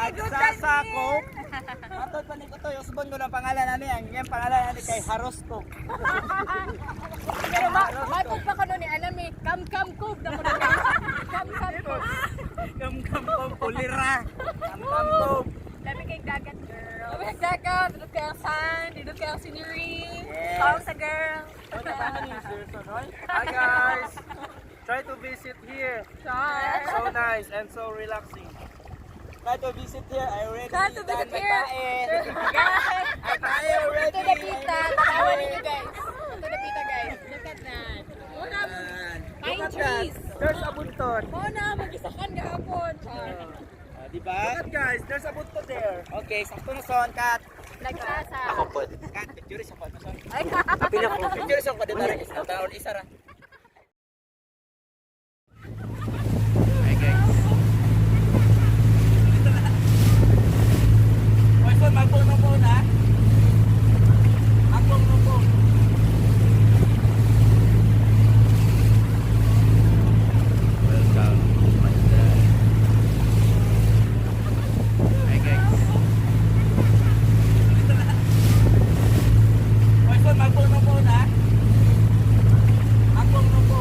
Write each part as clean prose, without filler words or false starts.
Nagsasa Cove. Matod pa ni ko to, usbon ko ng pangalan ani, ang iyang pangalan ani kay Harosko. Pero matod pa ko nun eh, alam eh, kam kam kub na ko na. Kam kam kub. Kam kam Cove, ulira. Kam kam Cove. Dami kay dagat, girl. Dami kay dagat, dito kay ang sand, dito kay ang scenery. Yes. Tawag sa girl. Hi guys! Try to visit here. Char. So nice and so relaxing. Try to visit here. I already Try to visit done my here. tae. Guys, I tae already. ito na pita. Tatawa ninyo, guys. Ito na pita, guys. Look at that. Muna, Look pine at that. trees. There's a bunton. Muna, mag-isakan gahapon. Char. Ah, di ba? Look at guys, there's a buntot there. Okay, sakto na son, cut. Nagsasa. Po. Cut, picture sa ko son. Ay, Pila ko. Picture sa ko dito ra kasi taon isa ra. Hi guys. Oy, son, magpong na po na. Magpong na po. Welcome to my vlog. Hi guys. Oy, son, magpong na po na. Magpong na po.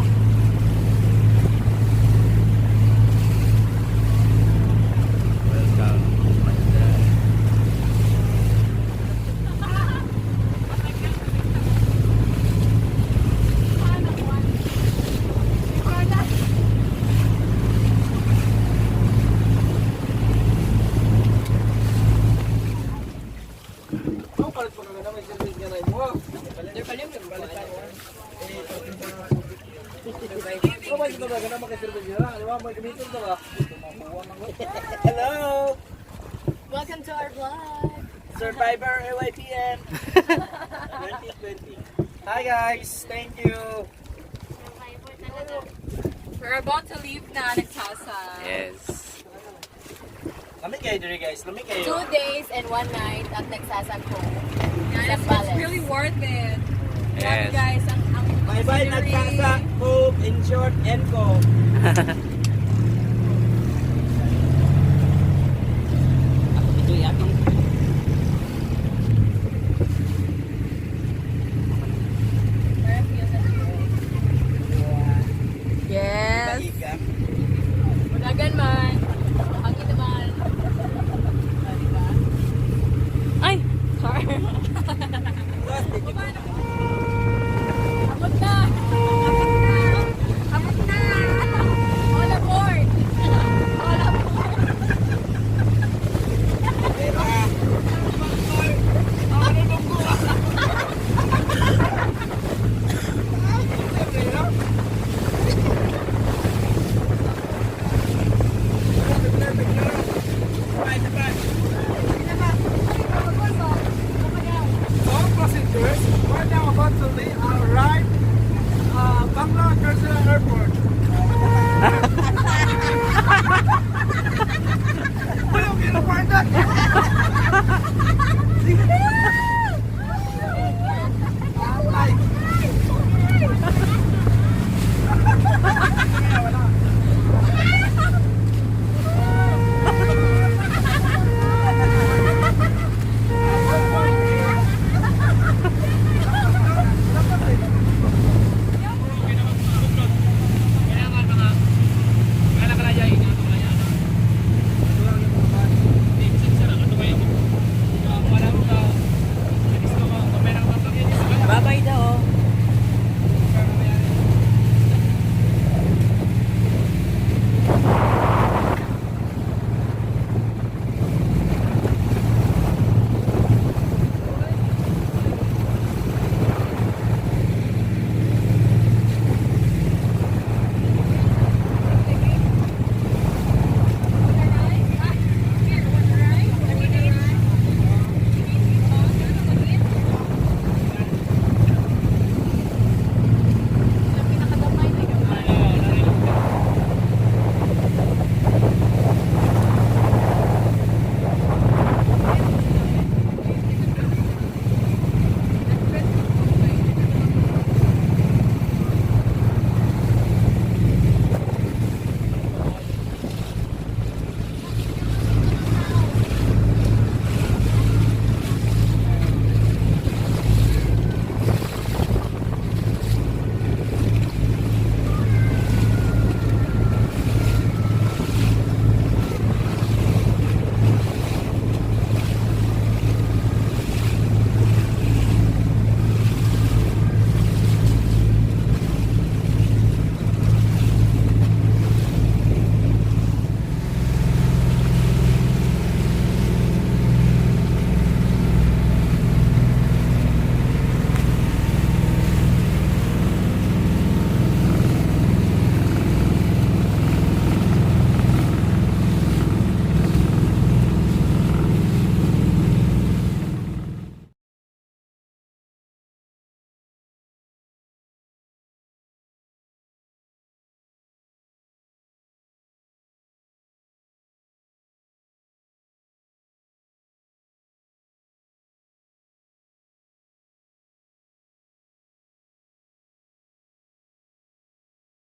Welcome to my vlog. Oh, palit pa ka na may service nga na mo. Ikaw ba dito ba ka na makaservice nga na? Di ba? May gamitin ka ba? Hello, Welcome to our vlog. Survivor AYPM 2020. Hi guys, thank you. We're about to leave na, nagsasa. Yes. Lami kayo diri guys, lami kayo. 2 days and one night at Nagsasa Cove. Yeah, it's really worth it. Grabe Yes. guys, ang Bye bye scenery. Nagsasa Cove in short Enco.